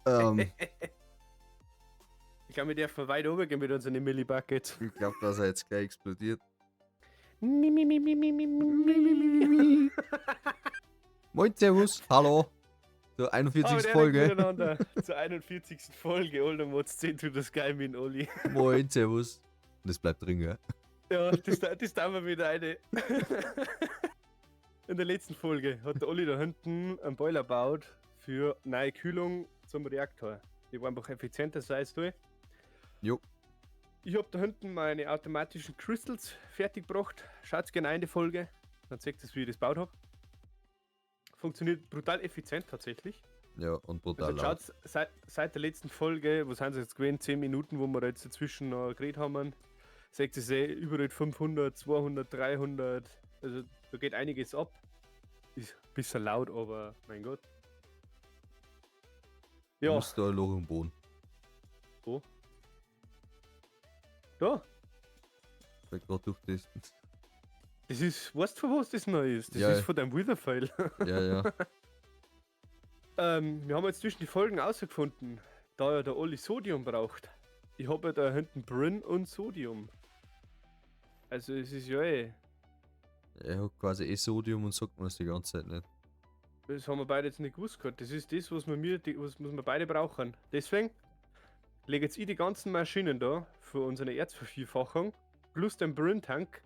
Ähm, Ich glaube, wir dürfen weit oben gehen mit unseren Millibuckets. Ich glaube, dass er jetzt gleich explodiert. Mi, mi, mi, mi, mi, mi, mi, mi, mi, mi. Moin, Servus, hallo. Zur 41. Folge. Miteinander. Zur 41. Folge Old Mods 10 to the Sky mit Olli. Moin, Servus. Und das bleibt drin, gell? Ja, das tun wir wieder eine. In der letzten Folge hat der Olli da hinten einen Boiler gebaut für neue Kühlung zum Reaktor. Die war einfach effizienter sein soll. Jo. Ich hab da hinten meine automatischen Crystals fertig gebracht. Schaut gerne in die Folge, dann seht ihr, wie ich das gebaut hab. Funktioniert brutal effizient tatsächlich. Ja, und brutal Also laut. schaut seit der letzten Folge, was sind es jetzt gewesen, 10 Minuten, wo wir jetzt dazwischen noch geredet haben, seht ihr eh, überall 500, 200, 300, also da geht einiges ab. Ist ein bisschen laut, aber mein Gott. Ja. Ja, Muss da ein Loch im Boden. Wo? Da, Fällt grad durch das. das ist, weißt du, von was das noch ist? Das Ja, ist ja. von deinem Wither-File. Ja, ja. Wir haben jetzt zwischen die Folgen herausgefunden, da ja der Olli Sodium braucht. Ich hab ja da hinten Brin und Sodium. Also es ist ja eh. Er hat quasi eh Sodium und sagt mir das die ganze Zeit nicht. Das haben wir beide jetzt nicht gewusst gehabt. Das ist das, was wir beide brauchen. Deswegen lege jetzt ich die ganzen Maschinen da für unsere Erzvervielfachung plus den Brin-Tank.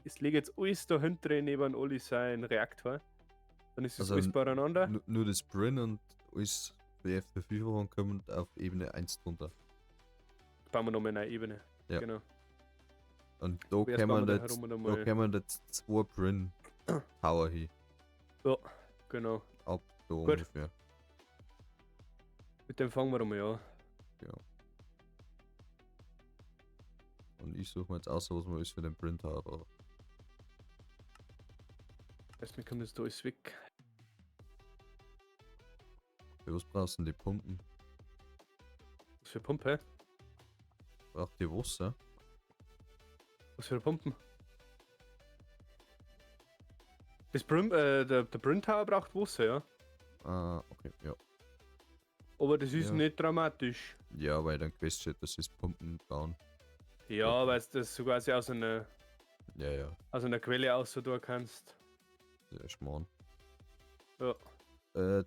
Ich lege jetzt alles da hinten neben Olli sein Reaktor. Dann ist das Also alles beieinander. Nur das Brin und alles für Vervielfachung kommt auf Ebene 1 drunter. Bauen wir nochmal eine Ebene. Ja. Genau. Und da Erst kann bauen man wir da jetzt, herum da nochmal. kann man jetzt 2 Brin Tower hin. Ja, genau. Ab da Gut. ungefähr. Mit dem fangen wir einmal an. Ja. Und ich suche mir jetzt aus, was man alles für den Brin Tower braucht. Erstmal kommt das da alles weg. Für was brauchst du denn die Pumpen? Was für Pumpe? Braucht die Wasser? Was für Pumpen? Das Brim, der Brin Tower braucht Wasser, ja. Ah, okay, ja. Aber das ist Ja. nicht dramatisch. Ja, weil dann Quest steht, das ist Pumpen bauen. Ja, weil du das so quasi Ja, ja. aus einer Quelle aus tun kannst. Ja, Schmarrn. Ja.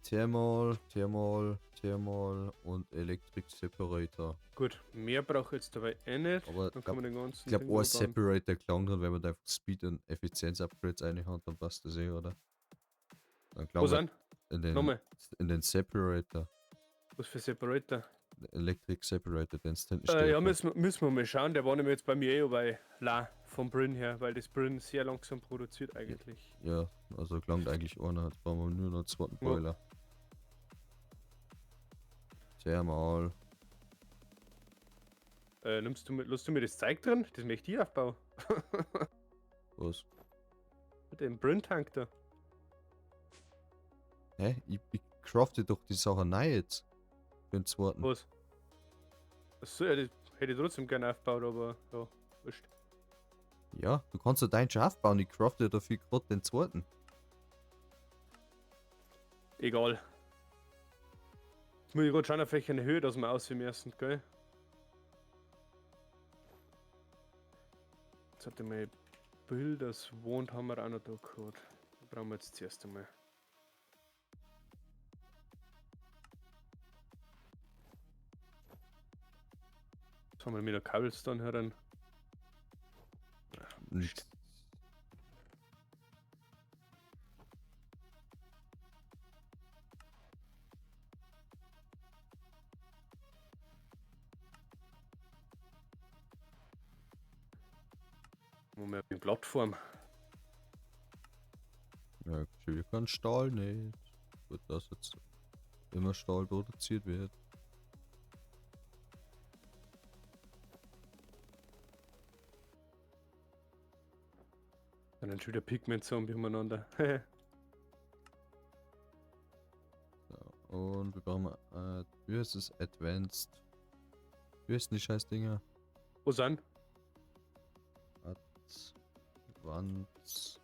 Thermal, Thermal, Thermal und Electric Separator. Gut, mehr brauche ich jetzt dabei eh nicht. Aber Dann kann man den ganzen ich glaub, Ding ein noch bauen. Separator klang dann, wenn man da einfach Speed und Effizienz Upgrades reinhaut, dann passt das eh, oder? Dann Wo klang sind? in den, Nochmal. in den Separator. Was für Separator? Electric Separator, den es hinten steht. Ja, müssen wir mal schauen. Der war nämlich jetzt bei mir eh bei La vom Brin her, weil das Brin sehr langsam produziert eigentlich. Ja, also klangt eigentlich einer. Jetzt brauchen wir nur noch einen zweiten Ja. Boiler. Thermal. Nimmst du mir, lässt du mir das Zeug drin? Das möchte ich aufbauen. Was? Mit dem Brin-Tank da. Hä? Ich crafte doch die Sache neu jetzt. Für den zweiten. Was? Achso, ja, das hätte ich trotzdem gerne aufgebaut, aber ja, wurscht. Ja, du kannst ja deinen schon aufbauen. Ich crafte dafür gerade den zweiten. Egal. Jetzt muss ich gerade schauen, auf welcher Höhe das wir aussehen müssen, gell? Jetzt hat er mal Builders Wohnt haben wir auch noch da gehabt. Da brauchen wir jetzt zuerst einmal. Jetzt haben wir wieder Cobblestone heran. Nicht. Wo wir in Plattform. Ja, ich kann Stahl nicht. Gut, dass jetzt immer Stahl produziert wird. Dann schon wieder Pigment-Zombie umeinander. So, und wir brauchen, wie heißt es? Advanced. Wie heißen die scheiß Dinger? Wo sind? Advanced.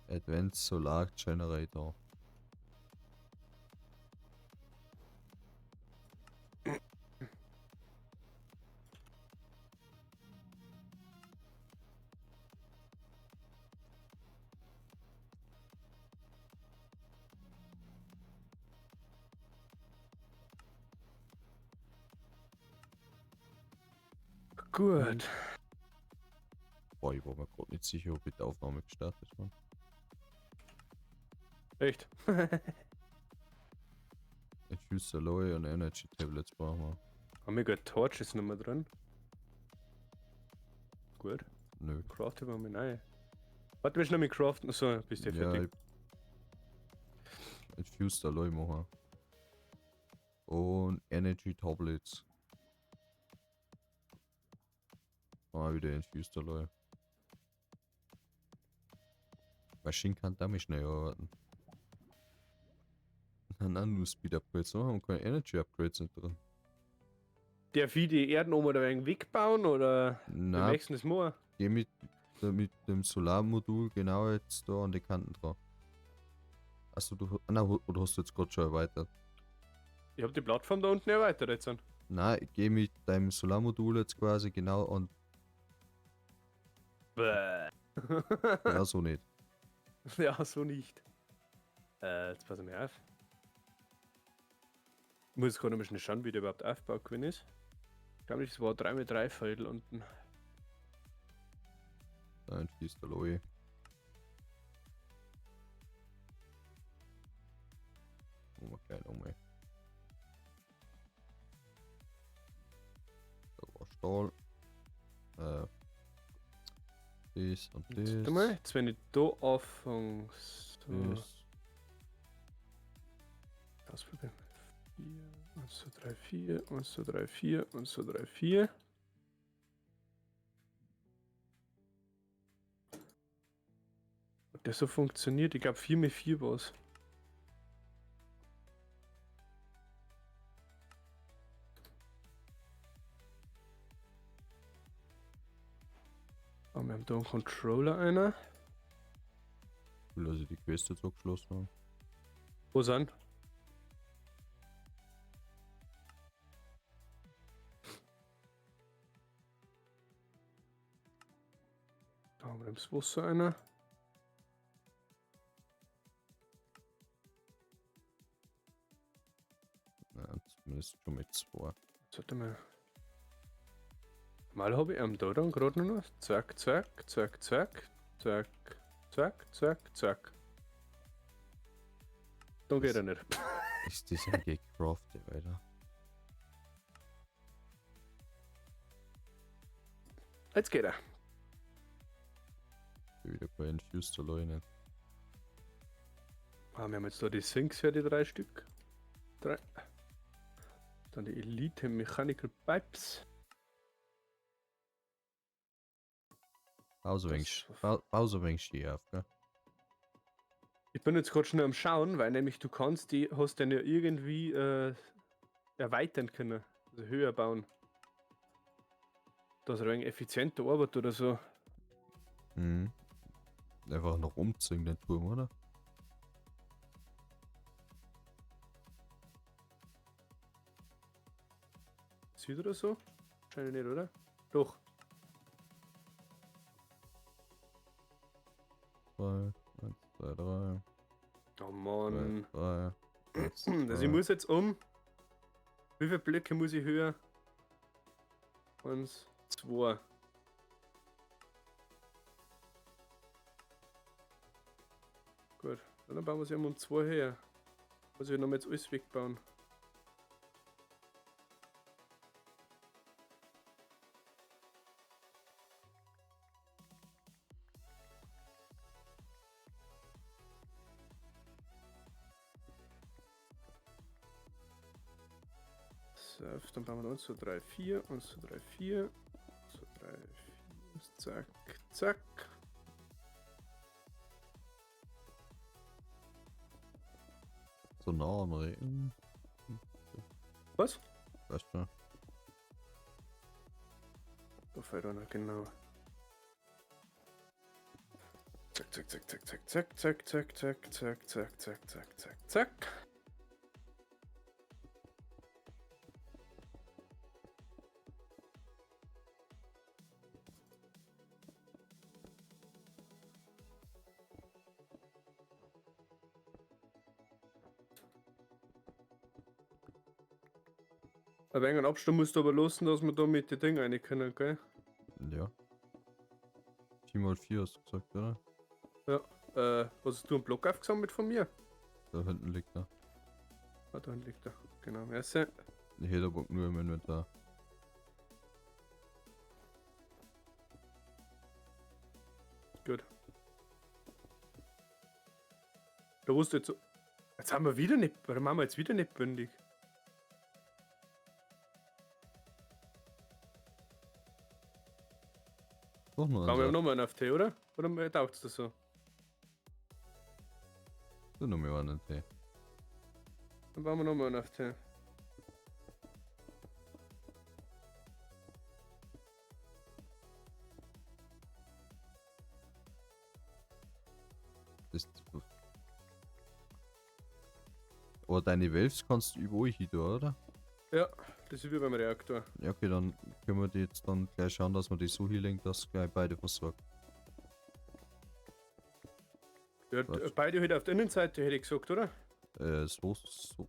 Advanced Solar Generator. Gut. Boah, ich war mir gerade nicht sicher, ob ich die Aufnahme gestartet habe. Echt? Infused Alloy und Energy Tablets brauchen wir. Haben wir gerade Torches noch mal drin? Gut. Nö. Craften wir mal rein. Warte, wir schnell mit craften. Achso, bist du Ja, fertig. ich Infused Alloy machen. Und Energy Tablets. Ah, wieder Infused Alloy. Maschinen kann damit schnell arbeiten. Nein, nein, nur Speed Upgrades, wir haben keine Energy Upgrades nicht drin. Darf ich die Erden oben oder wegen wegbauen oder wir Nein, möchten das machen? geh mit dem Solarmodul genau jetzt da an die Kanten dran. Achso, du, na, oder hast du jetzt gerade schon erweitert? Ich hab die Plattform da unten erweitert jetzt. An. Nein, ich geh mit deinem Solarmodul jetzt quasi genau an. Bäh. Genau so nicht. Ja, so nicht. Jetzt pass mal auf. Ich muss gerade noch mal schnell schauen, wie der überhaupt aufgebaut gewesen ist. Ich glaube, das war 3 mit 3 Viertel unten. Da Infused Alloy. Machen wir gleich nochmal. Da war Stahl. Das und Jetzt, das. mal, jetzt wenn ich da anfange. So. Das. Ausprobieren. 4, 1, 2, 3, 4, 1, 2, 3, 4, 1, 2, 3, 4. Hat der so funktioniert? Ich glaube 4 mit 4 war es. Oh, wir haben da einen Controller einer. Cool, dass ich die Quest jetzt abgeschlossen habe. Wo sind? Da haben wir das Wasser einer. Ja, zumindest schon mit 2. Jetzt warte mal. Mal habe ich am da dann gerade noch. Zack, zack, zack, zack, zack, zack, zack, zack. Da geht er nicht. Ist das ein gecraftet, Alter? Jetzt geht er. Wieder kein Infused Alloy nicht. Ah, wir haben jetzt da die Sinks für die 3 Stück. 3. Dann die Elite Mechanical Pipes. Pause wenig Ski auf, gell? Ich bin jetzt gerade schnell am Schauen, weil nämlich du kannst die, hast den ja irgendwie erweitern können, also höher bauen. Dass er ein wenig effizienter arbeitet oder so. Mhm. Einfach noch umziehen den Turm, oder? Süd oder so? Wahrscheinlich nicht, oder? Doch. 2, 1, 2, 3. Oh Mann. 2, 3, 1, Also ich 2. muss jetzt um. Wie viele Blöcke muss ich höher? 1, 2. Gut, dann bauen wir sie um 2 her. Muss ich nochmal jetzt alles wegbauen. So, dann bauen wir 1, 2, 3, 4, 1, 2, 3, 4, 1, 2, 3, 4, zack, zack. So nah am Regen. Was? Weißt du? Da fällt einer, genau. Zack, zack, zack, zack, zack, zack, zack, zack, zack, zack, zack, zack, zack, zack, zack. Ein wenig einen Abstand musst du aber lassen, dass wir da mit den Dingen rein können, gell? Ja. 4x4 hast du gesagt, oder? Ja. Was hast du einen Block aufgesammelt von mir? Da hinten liegt er. Ah, da hinten liegt er. Genau, merci. Ich hätte aber nur im Inventar. Gut. Da wusste jetzt so. Jetzt haben wir wieder nicht. Warum haben wir jetzt wieder nicht bündig? Doch noch Brauchen wir einen nochmal einen FT, oder? Oder taugt es das so? Du noch mehr einen Tee. Dann bauen wir nochmal einen FT. Das, aber deine Valves kannst du überall hin, oder? Ja, das ist wie beim Reaktor. Ja, okay, dann können wir die jetzt dann gleich schauen, dass wir die so hinlegen, dass gleich beide versorgt. Ja, Was? beide halt auf der Innenseite, hätte ich gesagt, oder? Das Wasser.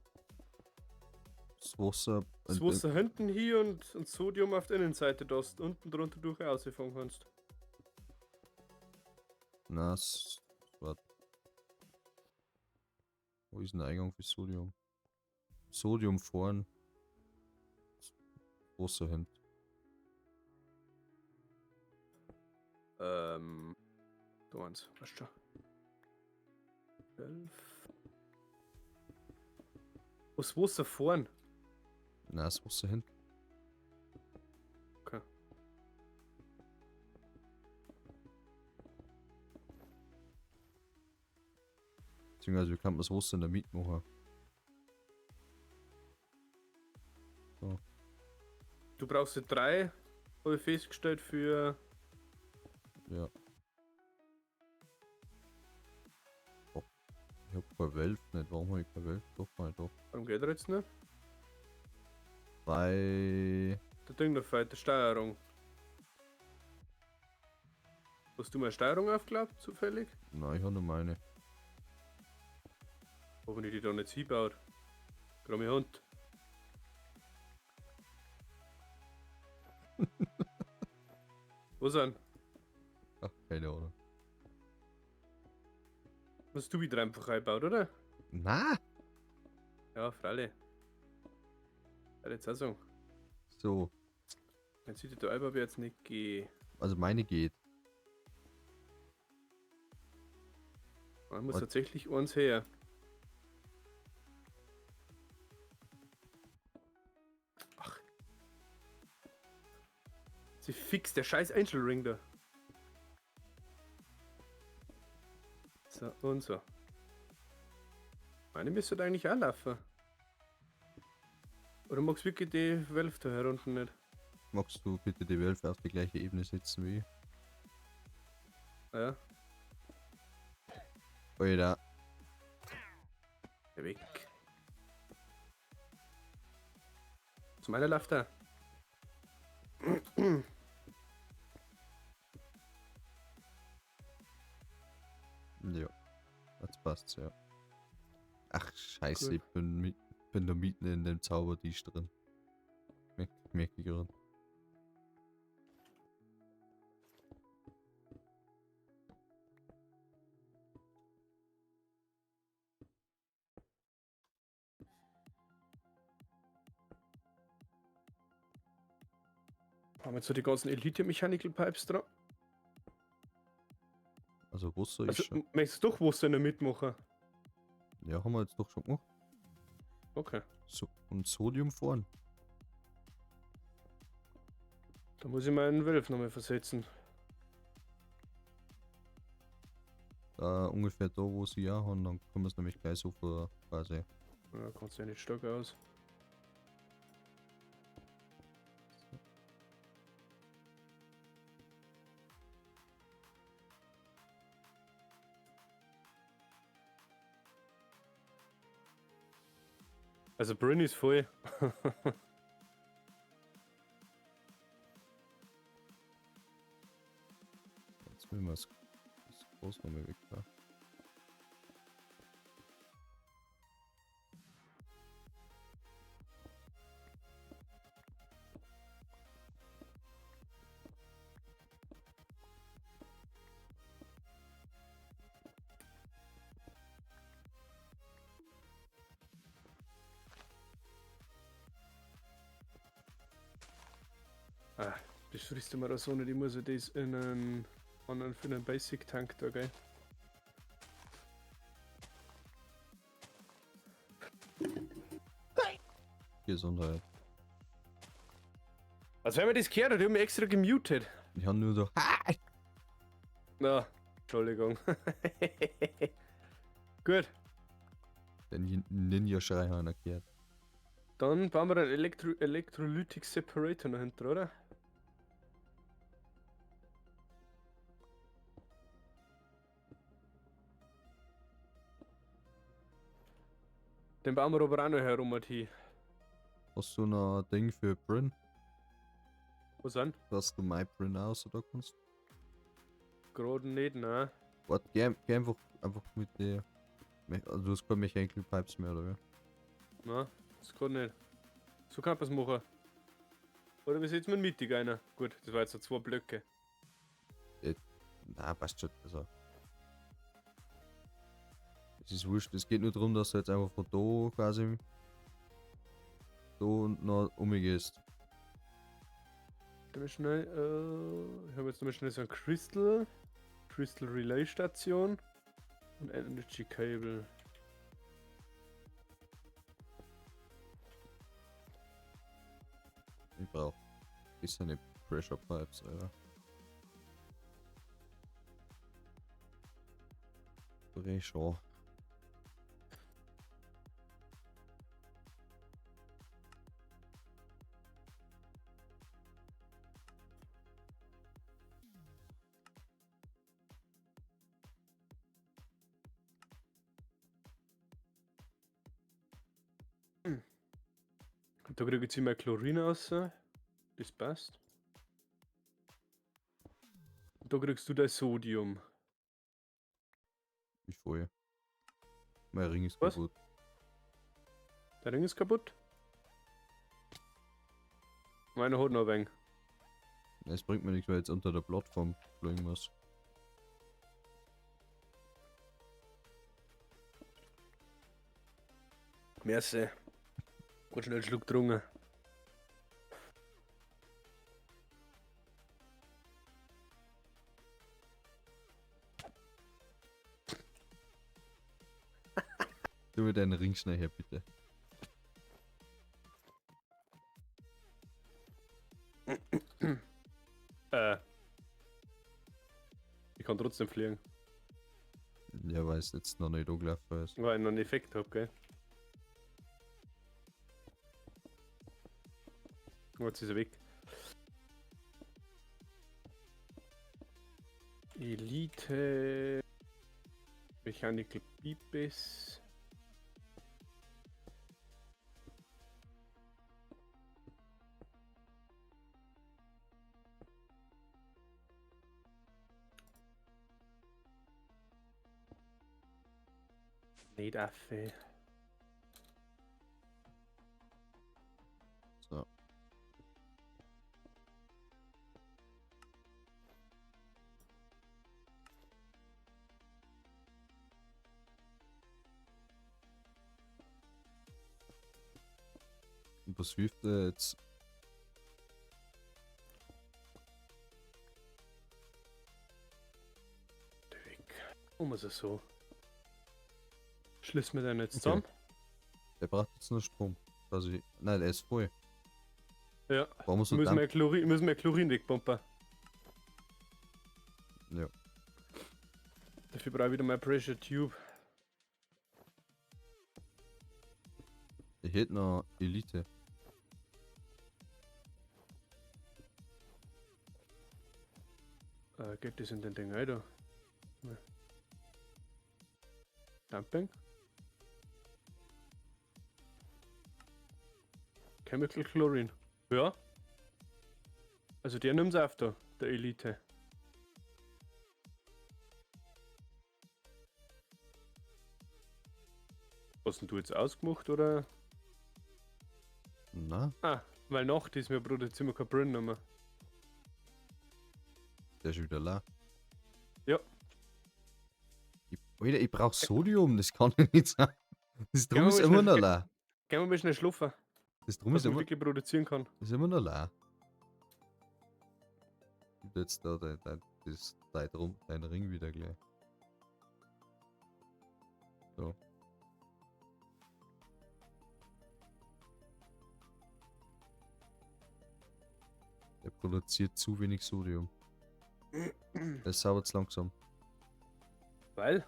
Das Wasser hinten hier und Sodium auf der Innenseite, dass du unten drunter durch rausfahren kannst. Na, warte. Wo ist denn der Eingang für Sodium? Sodium vorn. Wasser hinten. Da eins, weißt du schon. 11. Was Wasser vorn? Na, das Wasser hinten. Okay. Beziehungsweise, wie kann man das Wasser in der Mitte machen? So. Du brauchst ja 3, habe ich festgestellt, für. Ja. Oh. Ich hab kein Valve nicht. Warum hab ich kein Valve? Doch, mal doch. Warum geht er jetzt nicht? Weil. Der Ding da fehlt, die Steuerung. Hast du meine Steuerung aufgeklappt, zufällig? Nein, ich hab nur meine. Hoffentlich die da nicht hinbaut. Krumme Hund. Wo sind? Ach, keine Ahnung. Hast du wieder einfach eingebaut, oder? Na! Ja, freilich. Ja, jetzt auch so. So. Dann sieht die da aber jetzt nicht gehen. Also meine geht. Man muss Was? tatsächlich eins her. Ach. Sie fixt der scheiß Angel Ring da. So und so. Meine müsste eigentlich auch laufen. Oder magst du wirklich die Valve da herunten nicht? Magst du bitte die Valve auf die gleiche Ebene setzen wie ich? Ja. Alter. Geh weg. Zu meiner läuft da. Ja. Jetzt passt's, ja. Ach, scheiße, Cool. ich bin da mitten in dem Zaubertisch drin. Merk ich gerade. Haben wir jetzt so die ganzen Elite Mechanical Pipes dran? Also Wasser ist Also, schon. möchtest du doch Wasser in der Mitte machen? Ja, haben wir jetzt doch schon gemacht. Okay. So, und Sodium vorn. Da muss ich meinen Valve nochmal versetzen. Da ungefähr da, wo sie ja haben, dann können wir es nämlich gleich so vor quasi. Ja, kannst du ja nicht stark aus. Also Brünn ist voll. Jetzt müssen wir das Groß nochmal weg da. Ah, das frisst immer da so nicht. Ich muss ja das in einen anderen für einen Basic Tank da, gell? Gesundheit. Also wenn man das gehört hat, ich hab mich extra gemutet. Ich hab nur so. Ha! Na, Entschuldigung. Gut, Den Ninja-Schrei habe ich gehört. Dann bauen wir einen Electrolytic Separator noch hinten, oder? Den bauen wir aber auch noch herum, hier. Hast du noch ein Ding für Brin? Was an? Dass du mein Brin aus oder kannst? Gerade nicht, nein. Warte, geh einfach mit der. Also du hast keine Mechanical Pipes mehr, oder wie? Nein, das kann nicht. So kann man's machen. Oder wir setzen wir mittig einer. Gut, das war jetzt so zwei Blöcke. Na, passt schon. Also. Es ist wurscht, es geht nur darum, dass du jetzt einfach von da quasi da und noch umgehst. Mal schnell, ich habe jetzt nochmal schnell so ein Crystal. Crystal Relay Station. Und Energy Cable. Ich brauch bisschen eine Pressure Pipes, Alter. Pressure. Da kriege ich jetzt immer Chlorin raus. Das passt. Und da kriegst du das Sodium. Ich voll. Mein Ring ist Was? kaputt. Der Ring ist kaputt. Meiner hat noch ein wenig. Es bringt mir nichts, weil ich jetzt unter der Plattform fliegen muss. Merci. Ganz schnell einen Schluck getrunken. Du mir deinen Ring schnell her, bitte. Ich kann trotzdem fliegen. Ja, weil es jetzt noch nicht angelaufen ist. Weil ich noch einen Effekt hab, gell? Oh, jetzt ist er weg. Elite. Mechanical Pipes. Nicht Affe. So. Und was hilft dir jetzt? Weg. Um es so. Schließen wir den jetzt zusammen. Der braucht jetzt nur Strom. Quasi. Nein, der ist voll. Ja. Warum muss Müssen wir Chlorin wegpumpen. Ja. Dafür brauche ich wieder mal Pressure Tube. Ich hätte noch Elite. Geht das in den Ding rein da? Ne. Dumping. Chemical Chlorine. Ja. Also der nimmt's auf da, der Elite. Hast denn du jetzt ausgemacht, oder? Na? Ah, weil Nacht ist, wir produzieren kein Brin mehr. Der ist wieder leer. Ja. Alter, ich brauch Sodium, das kann ich nicht sein. Das Drum Gehen wir ist mal immer schnell noch leer. Gehen wir mal schnell schlafen, Das Drum dass ist man immer, wirklich produzieren kann. ist immer noch leer. kommt jetzt da dein Ring wieder gleich. So. Der produziert zu wenig Sodium. Der saubert langsam. Weil?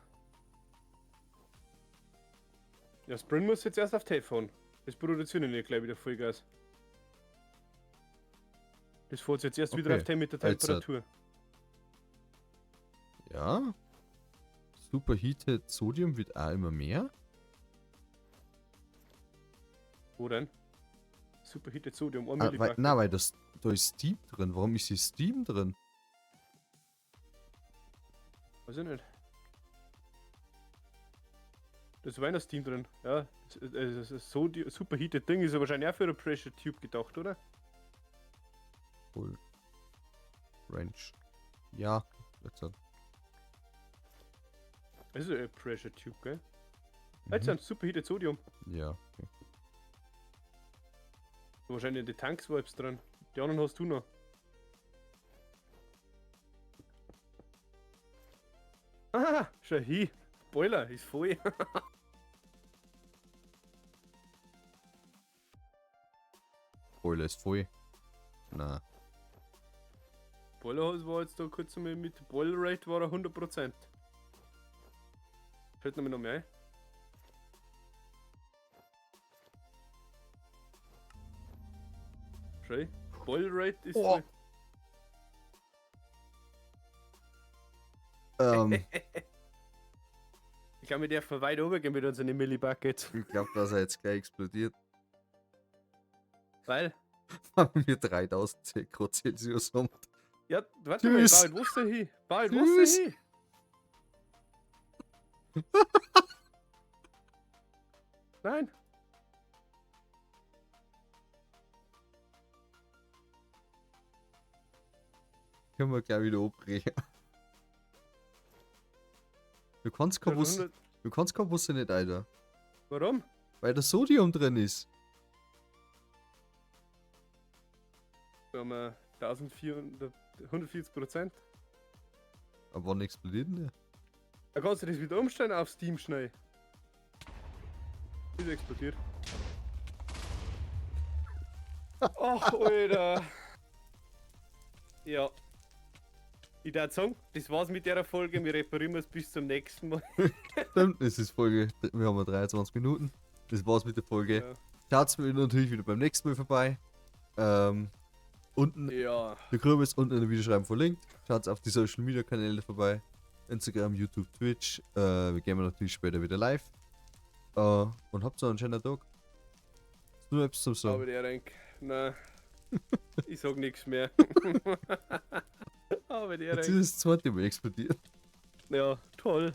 Ja, Spring muss jetzt erst auf Telefon. Das produzieren die nicht gleich wieder Vollgas. Das fährt jetzt erst wieder Okay. auf T mit der Jetzt, Temperatur. Ja. Superheated Sodium wird auch immer mehr. Wo denn? Superheated Sodium, 1 Ah, weil, Millibucket. na, weil das, da ist Steam drin. Warum ist hier Steam drin? Weiß ich nicht. Das war in der Steam drin. Ja, das Superheated Ding ist ja wahrscheinlich auch für eine Pressure Tube gedacht, oder? Full Range. Ja, jetzt hat. Das ist ja eine Pressure Tube, gell? Jetzt ein Superheated Sodium. Ja, okay. Wahrscheinlich in die Tanks war etwas drin. Die anderen hast du noch. Ah, schau hin. Boiler ist voll. Boiler ist voll. Na, Boiler war jetzt da kurz einmal mit Boiler Rate war er 100%. Fällt noch mehr ein. Schau, Boiler Rate ist Oh. voll. Ich glaube, wir dürfen weit runtergehen mit unseren Millibuckets. Ich glaube, dass er jetzt gleich explodiert. Weil? Haben wir 3000 Grad Celsius haben. Ja, warte mal, Tschüss. bald Wasser hin. Bald Tschüss. Wasser hin. Nein. Können wir gleich wieder abbrechen. Du kannst kein Wasser, du kannst kein Wasser nicht, Alter. Warum? Weil da Sodium drin ist. Wir haben 1400, 140%. Aber wann explodiert denn der? Da kannst du das wieder umstellen auf Steam schnell. Ist explodiert. Ach, Alter. Ja. Ich würde sagen, das war's mit der Folge. Wir reparieren es bis zum nächsten Mal. Stimmt, es ist Folge, wir haben ja 23 Minuten. Das war's mit der Folge. Ja. Schaut's mir natürlich wieder beim nächsten Mal vorbei. Unten, Ja. der Grübe ist unten in der Videoschreibung verlinkt. Schaut auf die Social Media Kanäle vorbei. Instagram, YouTube, Twitch. Wir gehen natürlich später wieder live. Und habt so einen schönen Tag. Hast du noch etwas zum Aber Sagen? der Renk. Nein. Ich sag nichts mehr. Aber der Jetzt Renk. ist das zweite Mal explodiert. Ja, toll.